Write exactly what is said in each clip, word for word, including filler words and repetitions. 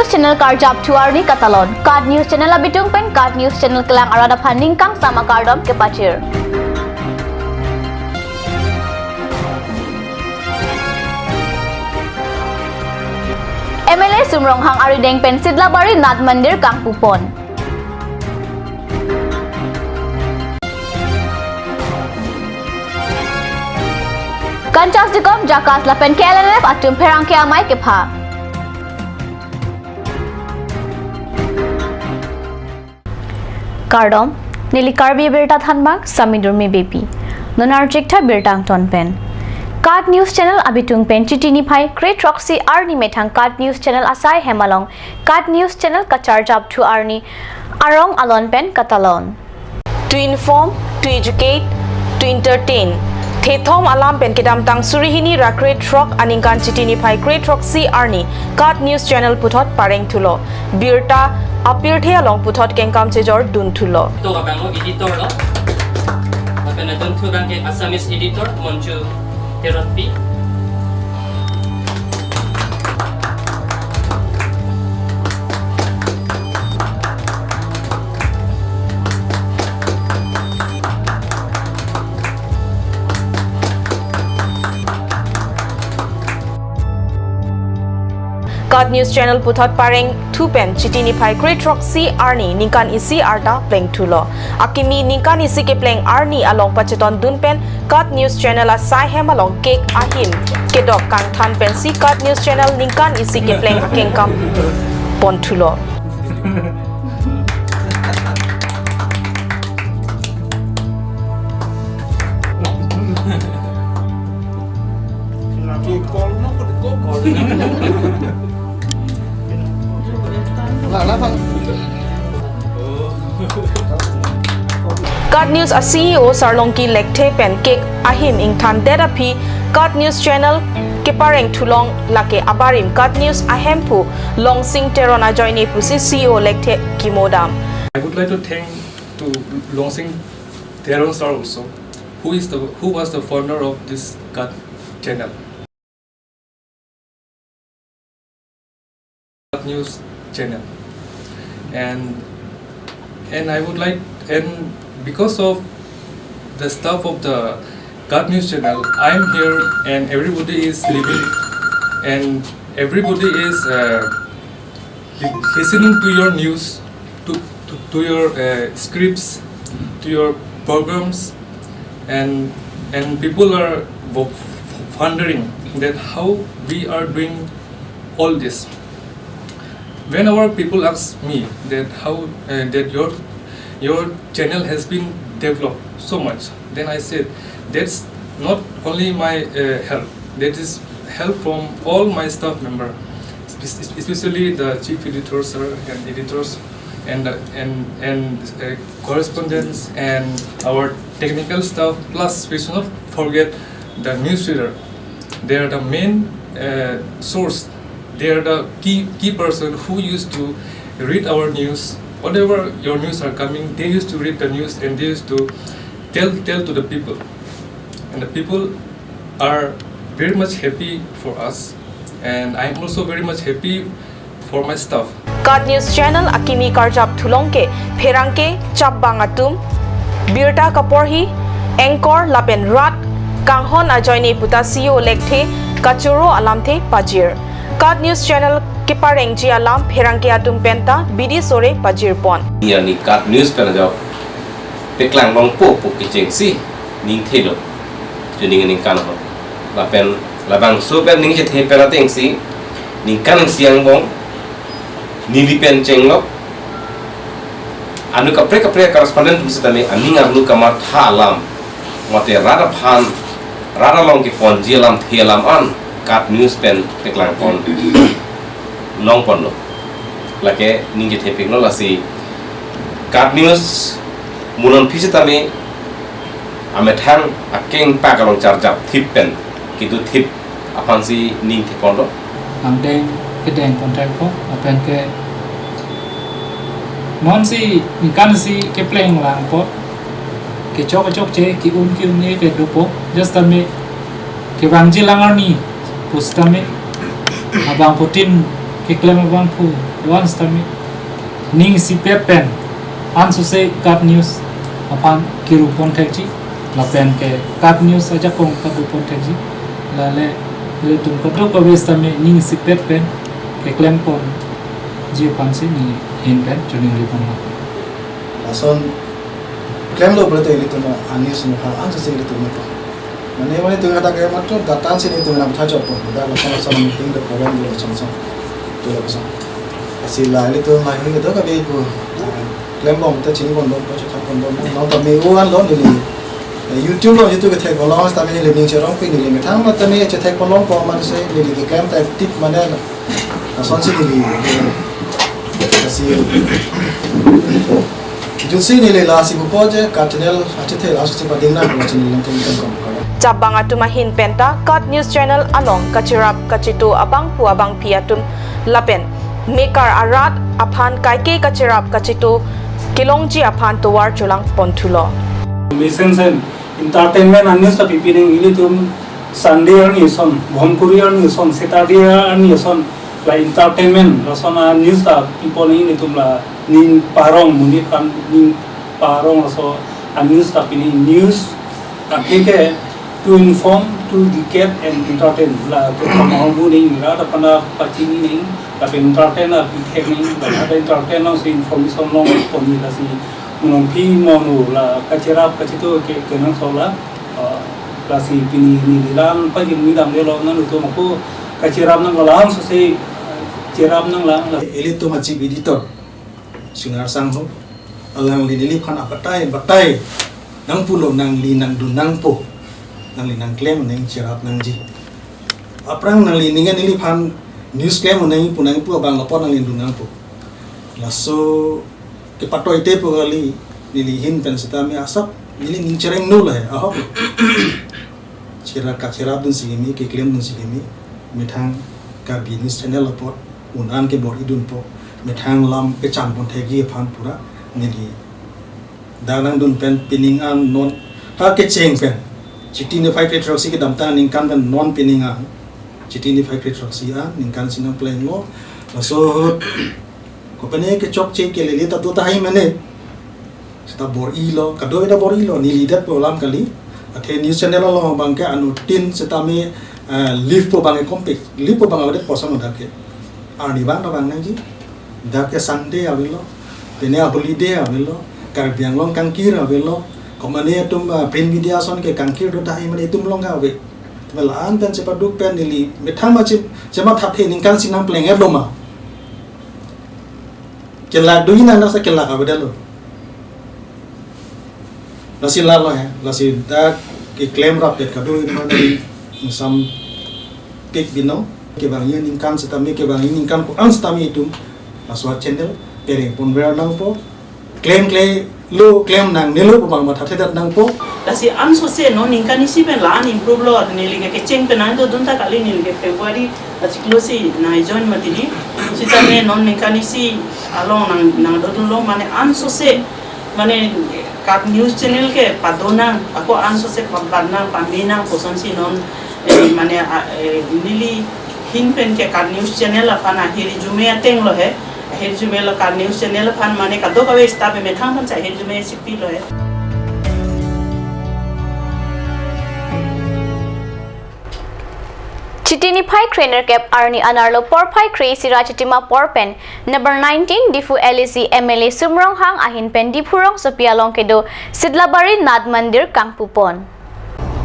Channel karjap thu arni katalon. KAT News Channel abitung pen KAT News Channel kelang arat aphan ningkangsam akardom kepachir. M L A Sum Ronghang arideng pen Sidlabari Nath Mandir kangpupon. Kanchas Dikom Jakas lapen K L N L F atum pherangke amei kepha. Kardom, neli Karbi Abirta Thanbang, Sami Durmi Beypi. Non archik tha birta angton pen. KAT News Channel abitung pen Chiti niphai kre-throksi arni methang KAT News Channel asai hem along KAT News Channel kacharjap thu arni arong alon pen katalon. To inform, to educate, to entertain. Thethom alam pen kedamtang suri hini ra kre-throk aningkan Chiti niphai kre-throksi arni KAT News Channel puthot pareng thulo. Birta apirthe along puthot kengkam chejor dun thulo. To abang lo editor lo. Lapen adun thu abang ke Assamese editor Monju Teronpi. KAT News Channel puthot pareng thu pen Chiti niphai kre-throksi arni ningkan isi arta pleng thulo. Akimi ningkan isi kepleng arni along pacheton dun pen KAT News Channel asai hem along cake ahin kedok kangthan pensi KAT News Channel ningkan isi kepleng akengkam pon thulo. KAT News a C E O Sarlongki Lekthe pen cake ahin ingthan det aphi KAT News Channel kepareng thulong, lake abarim KAT News ahemphu Longsing Teron ajoine pusi C E O Lekthe kimodam. I would like to thank to Longsing Teron sir also, who is the, who was the founder of this KAT Channel. KAT News Channel. And, and I would like, and because of the staff of the KAT News Channel, I'm here and everybody is living and everybody is, uh, li-, listening to your news, to, to, to your, uh, scripts, to your programs, and, and people are wo-, wondering that how we are doing all this. When our people ask me that how, uh, that your, your channel has been developed so much, then I said, that's not only my, uh, help, that is help from all my staff member, espe-, especially the chief editor, sir, and editors, and, uh, and, and, uh, correspondents, and our technical staff. Plus, we should not forget the newsreader. They are the main, uh, source. They are the key, key person who used to read our news. Whatever your news are coming, they used to read the news and they used to tell, tell to the people. And the people are very much happy for us. And I'm also very much happy for my staff. KAT News Channel akimi karjap thulong ke pherangke chapbang atum, birta kaporhi, anchor lapen rat kanghon ajoine puta C E O Lekthe kachoro alamthe pajir. KAT News Channel keparengji alam pherangke atum penta bidi sore pajirpon. Ni ani KAT News pen ajok paklang longpo pu kechengsi ningthelo. Chuning ningkan ho. Lapen labangso pen ning chethe pen atengsi ningkan isi angbong neli pen chenglo. Anu kaprek kaprek correspondent sitame aning arlo kamatha alam, mate rat aphan, rat along keponji alamthe alam an KAT News pen paklangpon longponlo. Lake ning chethe pik lo, lasi KAT News mo non aphi sitame amethang akengpak along charjap thip pen kedo thip aphansi ning theponlo. Angdeng kedeng pon thekpo, lapen ke non si ningkan isi kepleng langpo, kechok kechokche, ke-un ke-un-e ke dopo, just tame kevangji lang arni pusitame abangphutin keklem abangphu Once tame ning isipet pen ansose KAT News aphan kiru pon thekji, lapen ke KAT News ajakong kado pon thekji, lale ilitum kadokave sitame ning isipet pen keklem ponji aphansi neli ahin pen choningri ponlo. Lason klemlo pulote ilitum a-news nokha ansose ilitum nangpo. Mane mane tung kata kaya matro data si nelitum nangtha chotpo. Dak lason lason meeting do program do lason lason. Tu lason. Lasi la ilitum lahai kadokave pu, eh, klembom ta chini ponbom, pachethak ponbom. Non tame u-an lo neli, eh, YouTube lo YouTube kethek lo, tame neli ning cherong pi neli methang ma tame chethek ponlongpo, mane si neli keklem ta active mane la. Lasonsi neli, eh, lasi jutsi neli lasi pupo je KAT Channel achethe lasosi pading nang KAT Channel nang tum tum tum. Chabang atum ahin penta KAT News Channel along kachirap kachitu abangphu abangphi atum lapen mekar arat aphan kaike kachirap kachitu kelongji aphan tovar cholang ponthulo. Mesen sen entertainment a-news ta pipi nang ilitum Sunday arni ason, Bhomkuri arni ason, Saturday arni ason, la entertainment, lason a-news ta pipo nang ilitum la ning parong monit aphan ning parong laso a-news ta pini news ta ke to inform, to educate and entertain. La ke pamahong bu ning ra ta pana pachini ning, lapen entertain a pithek ning, la ta entertain alongsi information long poni lasi monongpi mono la kachirap kachitu ke kenangsot la, eh, lasi pini neli lang pajim ni damdelo nangtum ako kachirap nang lang sose, eh, chirap nang lang la. Ilitum a-chief editor Singnar Sangho, alangli neliphan abatai batai nangpulo, nangli nangdun nangpo, nangli nangklem nangchirap nangji. Aphrang nangli ning an neliphan news klem nangji pu nangji pu abang lapu nangli dun nangpo. Laso kepatoite pu kali neli ahin pen sitame asap neli ning chereng nu lahai ahok. Chirap kachirapdunsi kimi, keklemdunsi kimi, methang Karbi News Channel apot un-an kebor-idunpo, methang lam kechan pon thekji aphan pura neli dak nangdun pen pining an non ta kecheng pen Chiti niphai kre throksi kedamtang aningkan pen non pining an Chiti niphai kre throksi aningkan si nangplenglo. Laso ahut kopine kechokche kelele ta do tahai mane. Seta bor-ilo, kadokave ta bor-ilo, neli det pu alam kali. Athe news channel along abang ke anuttin sitame, eh, live pu abang ke kompik, live pu abang avedet poson dak ke. Arni abang ta vang nangji. Dak ke Sunday avelo, pine holiday avelo, Karbi Anglong kangkir avelo, komane atum, eh, print media ason ke kangkir do tahai mane itum along ke ave. Tame la-an pen chepaduk pen neli methang ma che, chemathathe ningkan si nangpleng-etlo ma. Kelak do ina nasa kelak avedetlo. Lasi lalo he, lasi dak keklem rapet kado ina sampik binong, kevangji aningkan sitame, kevangji aningkan ko-an sitame itum laso channel pereng ponver nangpo, klemklelo, klem nangnelo pu abang mathathedet nangpo. Lasi ansose non ningkan isi pen la-an improve lo, neli ke kecheng pen nangdodun ta kali, neli ke February achiklo si nangjoin mati di. Sitame non ningkan isi along nang, nangdodunlo mane ansose mane KAT News Channel ke padonang, ako ansose pabatnang, pamenang kosonsi non, eh, mane, ah, eh, neli ahin pen ke KAT News Channel aphan ahirjume ateng lo he. Ahirjume lo KAT News Channel aphan mane kadokave staff methang aphan si ahirjume si pilo he. Chiti niphai krenerkep arni anerlo porphai kre-isi ra Chitima apor pen number nineteen Diphu L A C M L A Sum Ronghang ahin pen Diphu rongsopi along kedo Sidlabari Nath Mandir kangpupon.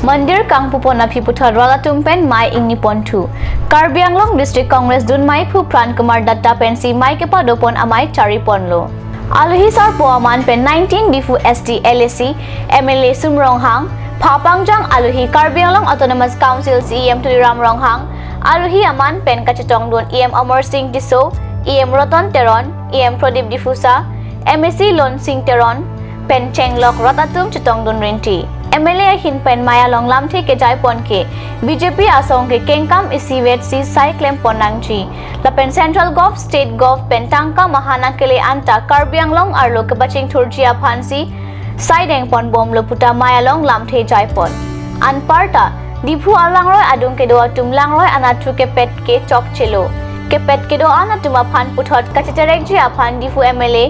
Mandir kangpupon aphi puthot rat atum pen mei ingniponthu. Karbi Anglong District Congress dunmeiphu Pran Kumar Datta pensi mei kepadopon amei chariponlo. Alohi sarpo aman pen nineteen Diphu S T L A C M L A Sum Ronghang, phapangjang alohi Karbi Anglong Autonomous Council C E M Tuliram Ronghang, alohi aman pen kachetongdun E M Amar Singh Tisso, E M Ratan Teron, E M Pradip Diphusa, M A C Lonsing Teron pen chenglok rat atum chetongdun rinti. M L A ahin pen mei along lamthe kejaipon ke B J P asong ke kengkam isivet si sai klempon nangji. Lapen Central Gov, State Gov pen tangka maha nangkele anta Karbi Anglong arlo kepachingthurji aphansi sai dengponbomlo puta mei along lamthe jaipon. Anparta, Diphu alangroi adung kedo atum langroi anatthu kepet ke chokchelo. Kepet kedo-an atum aphan puthot kachiterekji aphan Diphu M L A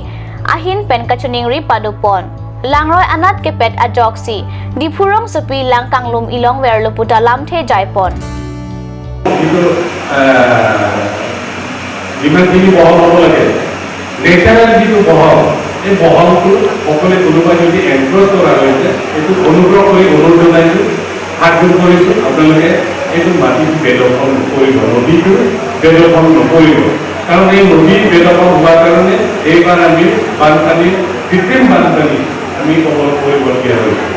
ahin pen kachiningri padopon. Langroi anat kepet ajoksi Diphu rongsopi lang kanglum ilongverlo puta lamthe jaipon. যিটো আহ, যিমানখিনি বহল হ'ব লাগে, নেচাৰেল যিটো বহল, এই বহলটো সকলোৱে কোনোবাই যদি এনক্ৰ'চ কৰা হৈছে, এইটো অনুগ্ৰহ কৰি অনুৰোধ জনাইছোঁ, হাত জোৰ কৰিছোঁ, আপোনালোকে এইটো মাটিটো বেদখল নকৰিব, নদীটো বেদখল নকৰিব। কাৰণ এই নদী বেদখল হোৱাৰ কাৰণে এইবাৰ আমি বানপানী, কৃত্ৰিম বানপানী আমি কবল কৰিবলগীয়া হৈছে।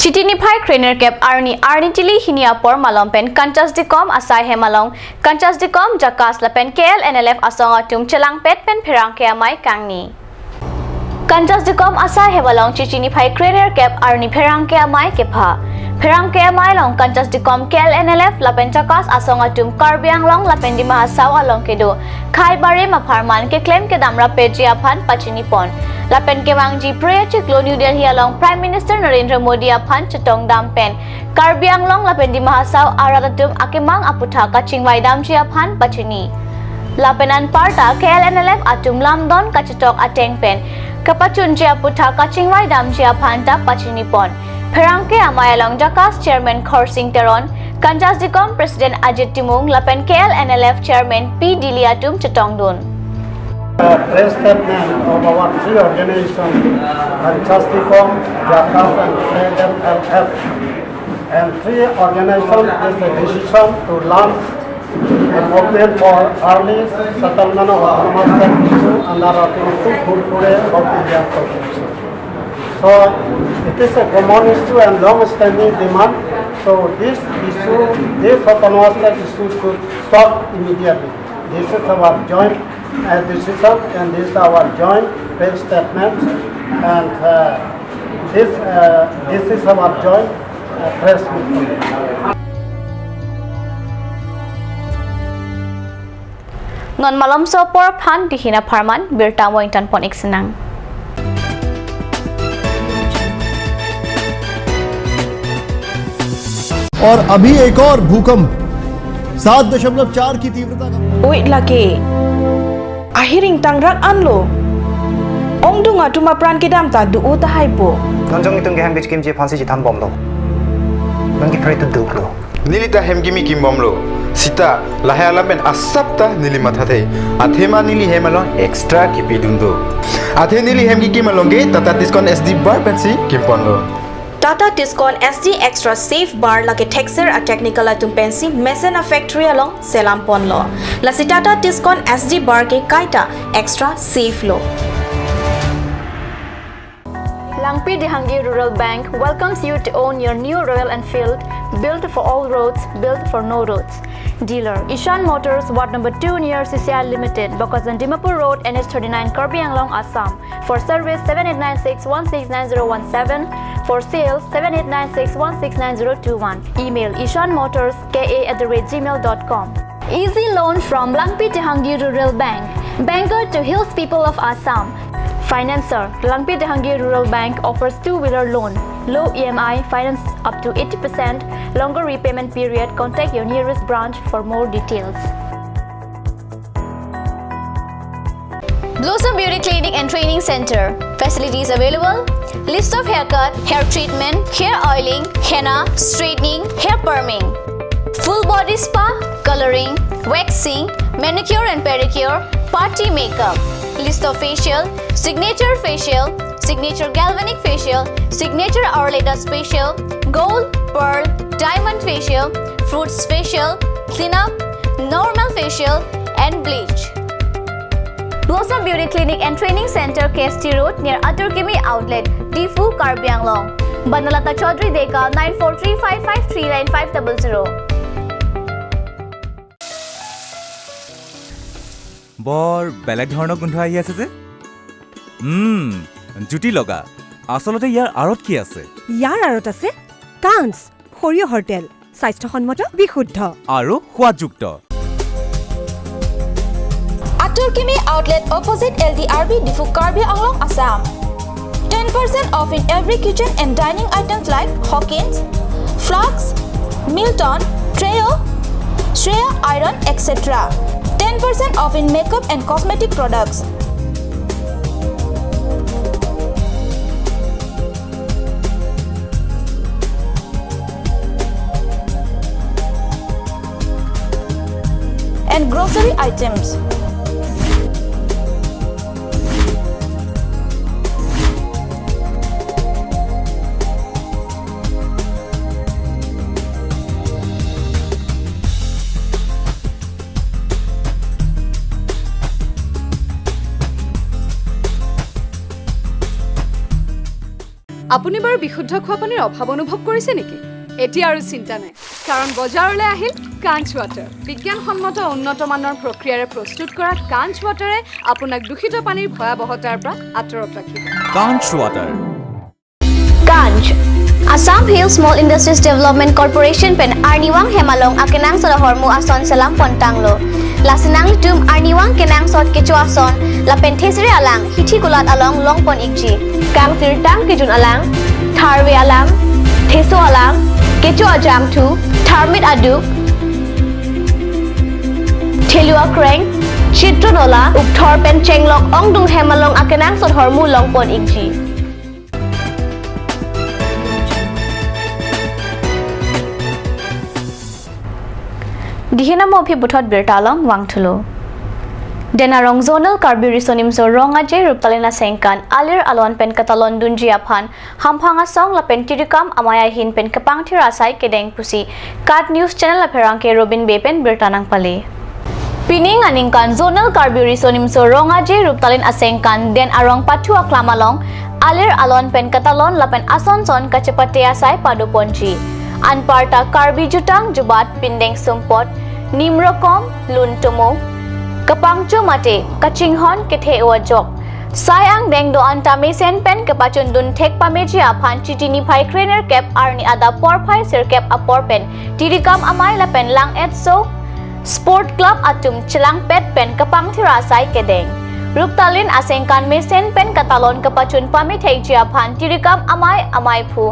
Chiti niphai krenerkep arni, arni tili hini apor malom pen Kanchas Dikom asai hem along Kanchas Dikom, Jakas lapen K L N L F asong atum chelangpet pen pherangke amei kangni. Kanchas Dikom asai hem along Chiti niphai krenerkep arni pherangke amei kepha. Pherangke amei along Kanchas Dikom, K L N L F lapen Jakas asong atum Karbi Anglong lapen Dima Hasao along kedo khei barim apharman keklem kedam rapji aphan pachinipon. Lapen kevangji pre achiklo New Delhi along Prime Minister Narendra Modi aphan chetongdam pen Karbi Anglong lapen Dima Hasao arat atum akemang aputhak kachingvai damji aphan pachini. Lapen anparta K L N L F atum lamdon kachetok ateng pen kapachunji aputhak kachingvai damji aphan ta pachinipon. Pherangke amei along Jakas Chairman Khorsing Teron, Kanchas Dikom President Ajit Timung lapen K L N L F Chairman P Dili atum chetongdun. Uh, press statement of our three organizations, Kanchas Dikom, Jakas and K L N L F. And three organizations is a decision to launch an open for early settlement of autonomous state issue under Article two four four A of Indian Constitution. So it is a common issue and long-standing demand. So this issue, this autonomous state issue should stop immediately. This is our joint uh, decision and this is our joint press statement and uh, this, uh, this is our joint uh, press meeting. Non malomso apor aphan dihin apharman birta mointan pon iksinang. और अभी एक और भूकंप सात दशमलव चार की तीव्रता का Wait lake. Ahiring tangrak anlo. Ongdung atum apran kedam ta do-o tahai po. Nonjong itum ke hem kechikimji aphansi chethan bomlo. Nonke pray to do lo. Neli ta hem kimi kimbomlo. Sita lahai alam pen asap ta neli mathathe. Athema neli hem along extra kipidun do. Athe neli hem kikim along ke Tata Tiscon S D bar pensi kimponlo. Tata Tiscon S D Extra Safe Bar lake thekser a technical atum pensi mesen a factory along selam ponlo. Lasi Tata Tiscon S D Bar ke kaita extra safe lo. Langpi Dehangi Rural Bank welcomes you to own your new Royal Enfield, built for all roads, built for no roads. Dealer, Ishan Motors, Ward number two near C C I Limited, Bokajan Dimapur Road, N H thirty-nine, Karbi Anglong, Assam. For service, seven eight nine six one six nine zero one seven. For sales, seven eight nine six one six nine zero two one. Email, ishan motors K A at the rate gmail dot com. Easy loan from Langpi Dehangi Rural Bank, banker to hills people of Assam. Financer, Langpi Dehangi Rural Bank offers two-wheeler loan, low E M I, finance up to eighty percent, longer repayment period. Contact your nearest branch for more details. Blossom Beauty Clinic and Training Center. Facilities available: list of haircut, hair treatment, hair oiling, henna, straightening, hair perming, full body spa, coloring, waxing, manicure and pedicure, party makeup, list of facial, signature facial, signature galvanic facial, signature Auraleda facial, gold, pearl, diamond facial, fruits facial, cleanup, normal facial, and bleach. Blossom Beauty Clinic and Training Center, K S T Road, near Atur Kimi Outlet, Diphu, Karbi Anglong. Banalata Chaudhary Deka, nine four three five five three nine five double zero. বৰ বেলেগ ধৰণৰ গোন্ধ আহি আছে যে। উম, জুতি লগা। আচলতে ইয়াৰ আঁৰত কি আছে? ইয়াৰ আঁৰত আছে কাঞ্চ, সৰিয়হৰ তেল, স্বাস্থ্যসন্মত, বিশুদ্ধ। আৰু সোৱাদযুক্ত। Atur Kimi Outlet, opposite L D R B, Diphu, Karbi Anglong, Assam. Ten percent off in every kitchen and dining items like Hawkins, Flax, Milton, Shreya, Shreya Iron, et cetera. Ten percent off in makeup and cosmetic products. And grocery items. আপুনি বাৰু বিশুদ্ধ খোৱা পানীৰ অভাৱ অনুভৱ কৰিছে নেকি? এতিয়া আৰু চিন্তা নাই, কাৰণ বজাৰলৈ আহিল কাঞ্চ ৱাটাৰ। বিজ্ঞানসন্মত উন্নত মানৰ প্ৰক্ৰিয়াৰে প্ৰস্তুত কৰা কাঞ্চ ৱাটাৰে আপোনাক দূষিত পানীৰ ভয়াৱহতাৰ পৰা আঁতৰত ৰাখিব। Kanch Water. Kanch, Assam Hill Small Industries Development Corporation pen arnivang hem along akenangsot ahormu ason selam pon tanglo. Lasi nanglitum arnivang kenangsot kecho ason lapen thesere alang hithi kulat along long pon ikji. Kangsirtang kejun alang, tharve alang, theso alang, kecho ajangthu, tharmit aduk, thelu akreng, chitron ola, ukthor pen chenglok ongdung hem along akenangsot ahormu long pon ikji. Dihin amo aphi puthot birta along vangthulo. Den arong Zonal Karbi Riso Nimso Rong Aje Ruptalin Asengkan alir alon pen katalon dunji aphan hamphang asong lapen tirikam amei ahin pen kepangthir asai kedeng pusi KAT News Channel apherangke Robin Bey pen birta nangpale. Pining aningkan Zonal Karbi Riso Nimso Rong Aje Ruptalin Asengkan den arong pathu aklam along alir alon pen katalon lapen ason son kachepate asai padoponji. Anparta Karbi jutang jubat pindeng sumpot, nimrokom, lun tomo, kapangcho mate, kachinghon kethe o ajok. Sai angdeng do-an ta mesen pen kepachundun thek pameji aphan Chiti niphai krenerkep arni adap porphai sirkep apor pen tirikam amei lapen Lang-etso Sport Club atum chelangpet pen kepangthir asai kedeng. Ruptalin Asengkan mesen pen katalon kepachun pame thekji aphan tirikam amei ameiphu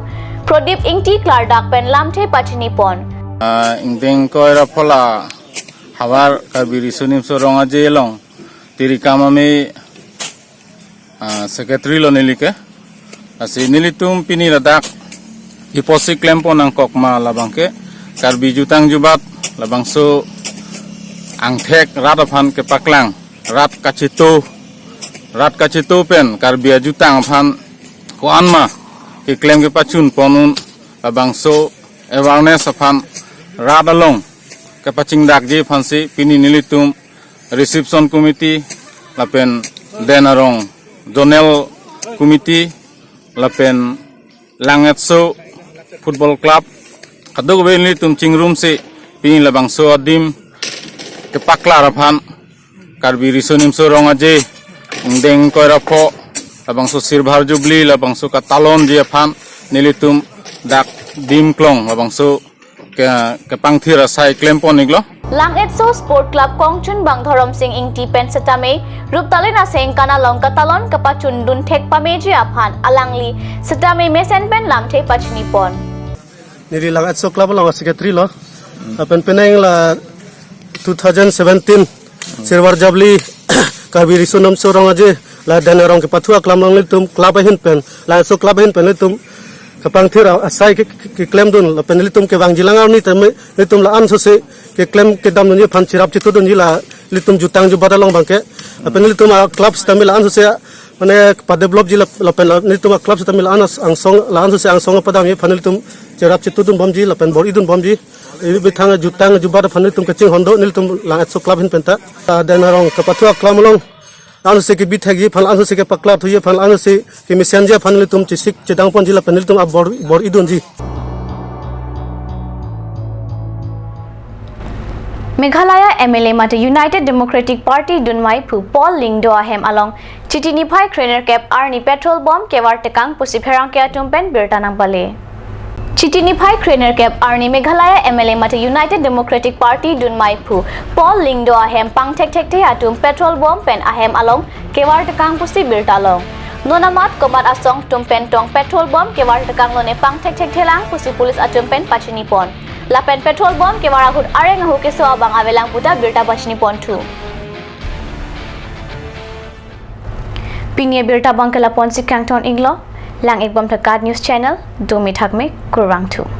Prodip Ingti klardak pen lamthe pachini pon. Ah, ingdeng ingkoi ra pho la havar Karbi Riso Nimso Rong Aje along tirikam amei, ah, secretary lo neli ke. Lasi nelitum pini ladak iposi klem pon nangkok ma labang ke Karbi jutang jubat labangso angthek rat aphan kepaklang, rat kachito, rat kachito pen Karbi ajutang aphan ko-an ma keklem kepachun pon un labangso awareness aphan rat along kepachingdakji aphansi pini nelitum reception committee lapen den arong zonal committee lapen Lang-etso football club kadokave nelitum chingrumsi pini labangso adim kepaklar aphan Karbi Riso Nimso Rong Aje ingdeng ingkoi ra pho labangso silver jubilee labangso katalonji aphan nelitum dak dim klong labangso ke, kepangthir asai klem pon iklo. Lang-etso Sport Club kongchunbang Dhoromsing Ingti pen setame Ruptalin Asengkan along katalon kepachundun thek pameji aphan alangli setame mesen pen lamthe pachini pon. Neli Lang-etso Club along secretary lo. Lapen penang la two thousand seventeen silver jubilee Karbi Riso Nimso Rong Aje la den arong kepathu aklam along nelitum club ahin pen, Lang-etso Club ahin pen nelitum kepangthir asai ke, ke, keklemdun lapen nelitum kevangji lang arni tame nelitum la-an sose keklem kedamdunji aphan cherap chetudunji la nelitum jutang jubat along abangke. Lapen nelitum a-club setame la-an sose mane padevelopji la, lapen la, nelitum a-club setame la-an as-, angsong, la-an sose angsong padamji aphan nelitum cherap chetudunbomji lapen bor-idunbomji. Ibi bithang jutang jubat aphan nelitum kachinghon do nelitum Lang-etso Club ahin penta. Ah, den arong kepathu aklam along la-an sose kebi thekji aphan, la-an sose kepaklar thuji aphan, la-an sose kemesenji aphan nelitum chesik chedang ponji lapen nelitum abor, bor-idunji. Meghalaya M L A mate United Democratic Party dunmeiphu Paul Lyngdoh ahem along Chiti niphai krenerkep arni petrol bomb kevar tekang pusi pherangke atum pen birta nangpale. Chiti niphai krenerkep arni Meghalaya M L A mate United Democratic Party dunmeiphu Paul Lyngdoh ahem pangthek thekthe atum petrol bomb pen ahem along kevar tekang pusi birta long. Non amat komat asong atum pen tong petrol bomb kevar tekang lone pangthek thekthe lang pusi police atum pen pachini pon. Lapen petrol bomb kevar ahut areng ahu keso abang avelang puta birta pachini ponthu. Pini abirta abang ke lapu-ansi kangton-iklo. Lang-ikbom tha KAT News Channel, domi thakme, kurvangthu.